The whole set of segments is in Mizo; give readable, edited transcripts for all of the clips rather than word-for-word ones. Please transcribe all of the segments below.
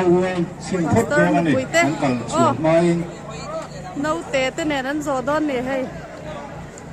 Pastor nupui te aw naute te nen an zawh dawn ni hei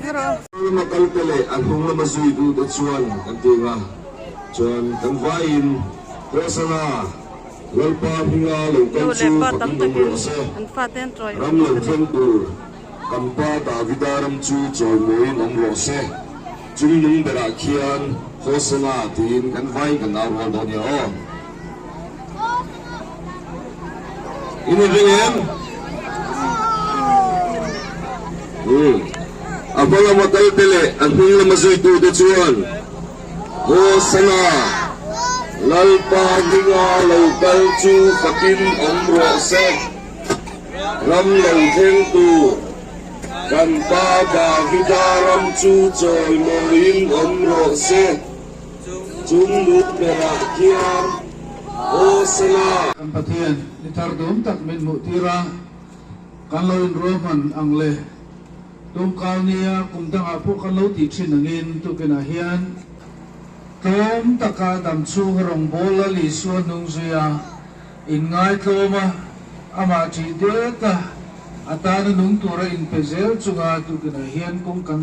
ngarawh. Lama kalte leh a hnung lama zuitute chuan kan ti ang a, chuan kan vaiin Hosana, Lalpa hminga lo kal Nu chu leh pa tam fakin awm takin rawh se, an fate an tawi ram lo thleng tur kan pa Davida ram chu chawimawiin awm rawh se, chung nung berah khian Hosana tiin kan vaiin kan au rual dawn nia aw. In inring em? Umm. A hma lama kalte leh a hnung lama zuitute chuan, Hosana! Lalpa hminga lo kal chu fakin awm rawh se. Ram lo thleng tur kan Pa Davida ram chu chawimawiin awm rawh se. Chung lut berah khian Hosana! Kan Pathian ni thar dum tak min hmuh tir a, kan lo inruahman ang le. Tumkal nia kum dangah pawh kan lo tih thin angin tukinah hian tlawm taka dam chhunga rawngbâwl Lal Isua hnung zuia inngaitlawm a, amah ṭih det a, a tana nung tura inpe zel chunga tukinah hian kawng kan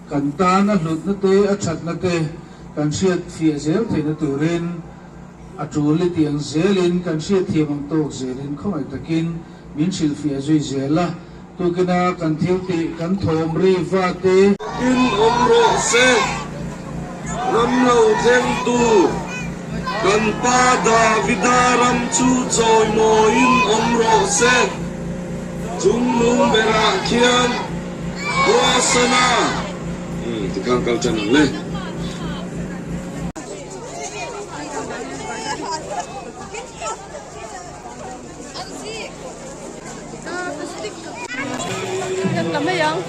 Kan tan a hlutna te, a thatna te kan hriat fiah zel theihna turin a tul i tih ang zelin kan hriatthiam ang tawk zelin khawngaih takin min hrilhfiah zui zel a. Tukina kan thil tih kan thawm ri va te. In awm rawh se, ram lo thlengtu kan pa Davida ram chu chawimawiin awm rawh se, chungnung berah khian. Hosana! Tikhan kal tan ang le. Kan la mai ang.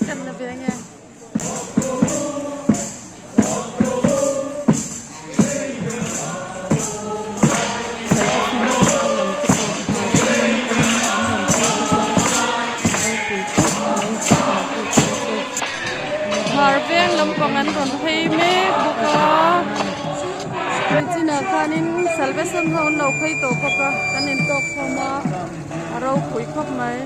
Kan la ve nge. Hmar veng lampang an rawn phei mek bawk a nichinah khanin salvation ho an lo phei tawh bawk a kan intawk khawm a a ropui khawp mai.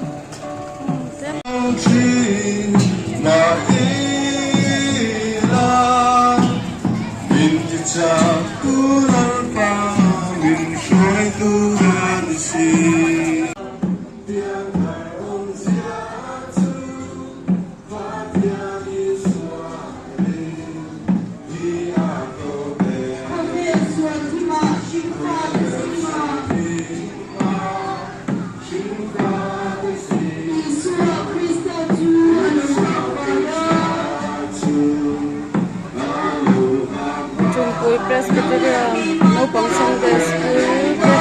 Chungpui Presbyterian naupang Sunday School te.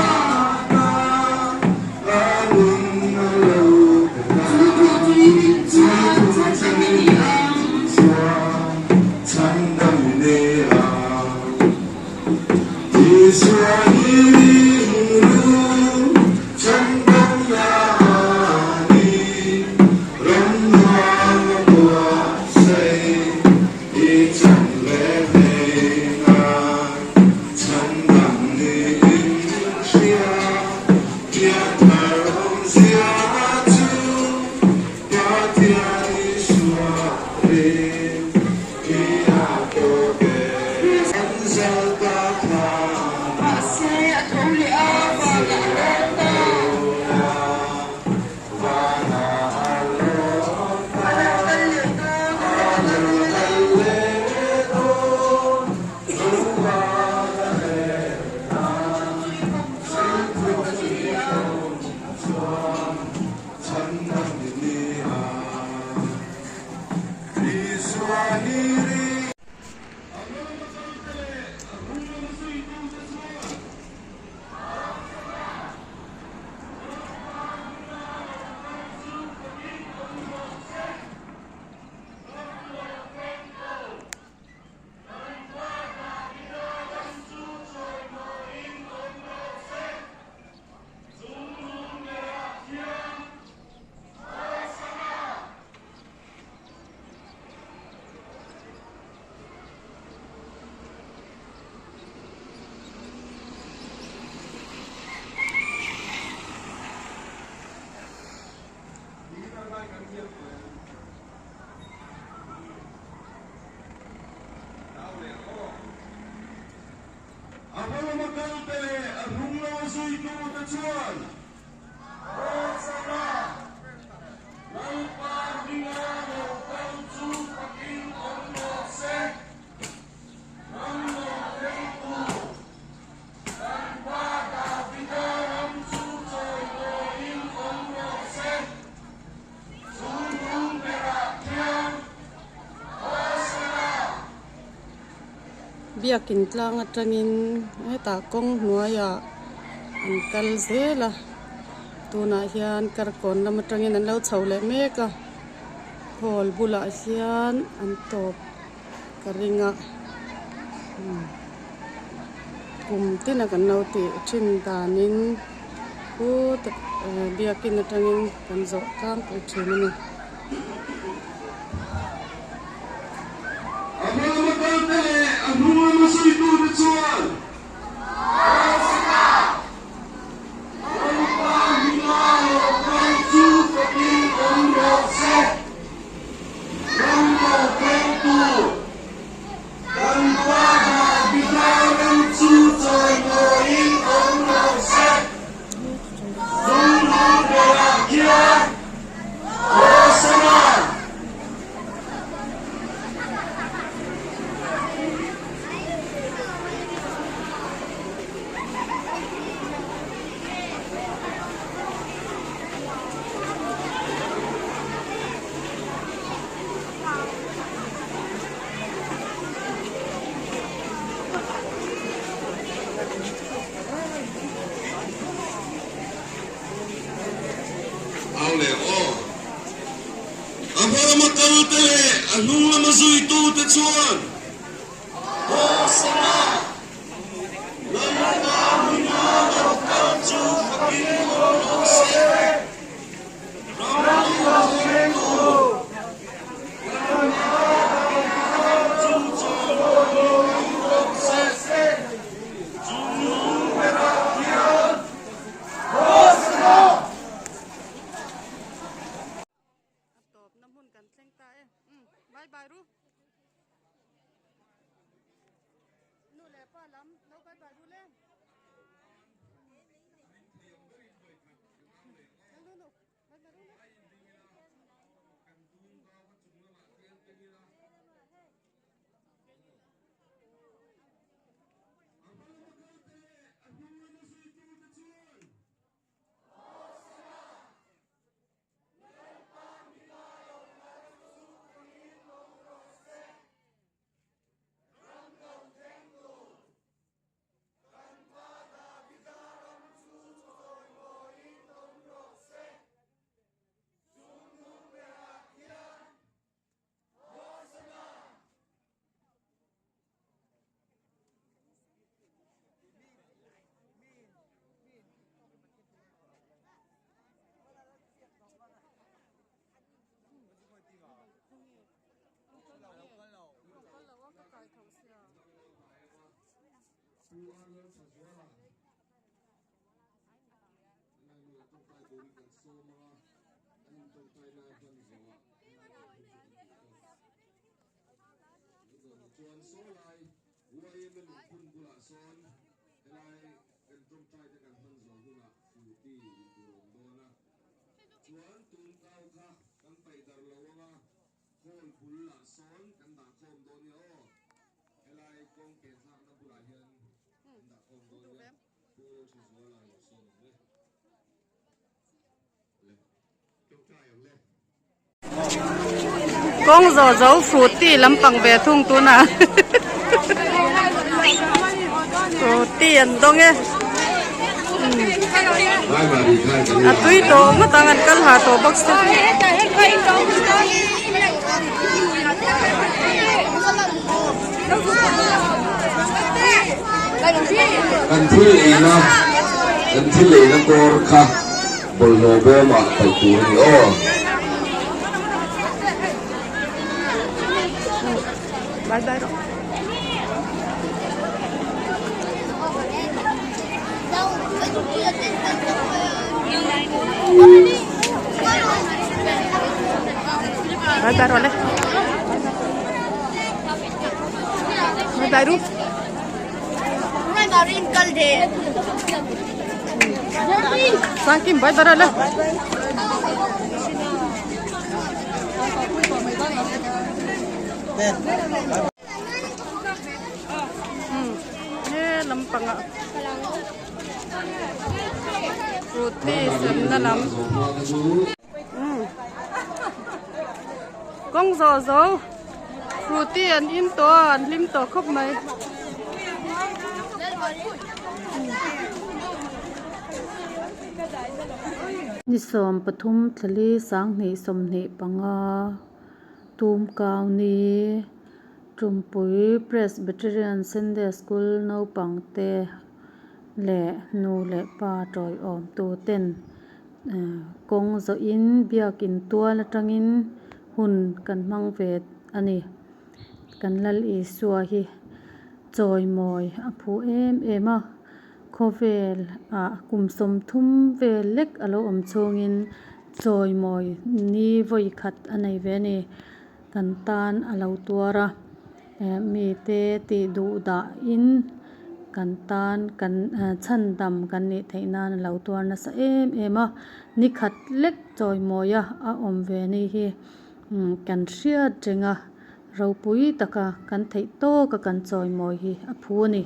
chuan, Hosana! Lalpa hminga lo kal chu fakin awm rawh se, ram lo thlengtu kan pa Davida ram chu chawimawiin awm rawh se, chung lung berah khian Hosana! Biakin tlang atangin hetah kawng hnuaiah an kal zel a tunah hian karkawn lam atangin an lo chho leh mek a hall bulah hian an tawp ka ring a kum tin a kan lo tih thin danin khutah biakin atangin kan zawh tlangpui thin a ni. A hma lama kalte leh a hnung lama zuitute chuan Hosana! Lalpa hminga lo kal chu fakin awm rawh se, ram lo thlengtu kan Pa Davida ram chu chawimawiin awm rawh se, chungnung berah khian Hosana! Au leh aw. A hma lama kalte leh a hnung lama zuitute chuan Hosana! Lalpa hminga lo kal chu fakin awm rawh se, ram lo thleng tu, kan Pa Davida chu chawimawiin awm rawh se, chungnung berah hian Hosana! A tawpna hmun kan thleng ta e. Umm bye bye ru. Nu leh pa lam lo bye bye ru le. Nu nu bye bye ru le. Chuan saw lai YMA lungphun bulah sawn helai kan tawngtai te kan hman zawh hunah Fruity in tur a awm dawn a. Chuan tun kau kha kan paih darh lo anga hall bul lah sawn kan dah khawm dawn nia aw. Helai kawng ke thlakna bulah hian kan dah khawm dawn nia. Pu Thazuala lo sawn ang le. Le tawngtai ang le. Kawng zawh zo frutty lampang ve thung tunah frutty an dawng e a tui tawh ngawt ang an kal ha tawh bawk se. Kan thil eina kan thil eina kawr kha. Bawlhhlawh bawmah paih tur a ni aw. Bye bye rawh. Bye bye rawh le. Bye bye ru. Sangkim bai bara la. He lampangah Frooti semna lam kawng zawh zo Frooti an in tawh a an hlim tawh khawp mai. Ni 13 thlali 20 25 Tumkau ni Tumpui Presbyterian Sunday School naupang te leh nu leh pa tawiawm tu ten kawng zawhin biakin tual atangin hun kan hmang ve a ni. Kan Lal Isua hi chawimawi a phu em em a, khawvel ah kum 30 vel lek a lo awm chhungin chawimawi ni vawi khat a nei ve a ni. Kan tan a lo tuar a, eh mite tih duh dahin kan tan kan eh chhandam kan nih theih nan a lo tuar nasa em em a, ni khat lek chawimawia a awm ve ni hi umm kan hriat reng a, ropui taka kan theih tawka kan chawimawi hi a phu a ni.